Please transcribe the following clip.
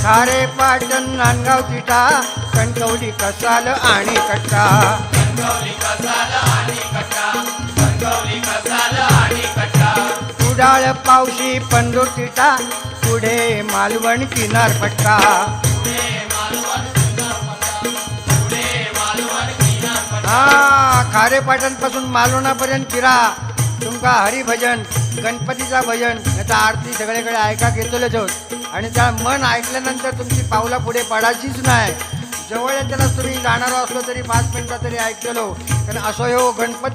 खारे पाटण नांदगाव तिटा, कणकवली कसाल आणि कट्टा. कणकवली कसाल आणि कट्टा, कणकवली कसाल आणि कट्टा. कुडाळ पावशी पंदूर तिटा, पुढे मालवण किनारपट्टा. पुढे मालवण किनारपट्टा, पुढे मालवण किनारपट्टा. हा, खारेपाटण पासून मालवणापर्यंत फिरा, तुमका हरिभजन, गणपतीचा भजन याचा आरती सगळीकडे ऐका घेतलेच आहोत. आणि त्या मन ऐकल्यानंतर तुमची पावला पुढे पडायचीच नाही. जवळ त्याला तुम्ही जाणार असलो तरी 5 मिनिटं तरी ऐकलेलो, कारण असं ह्यो गणपती.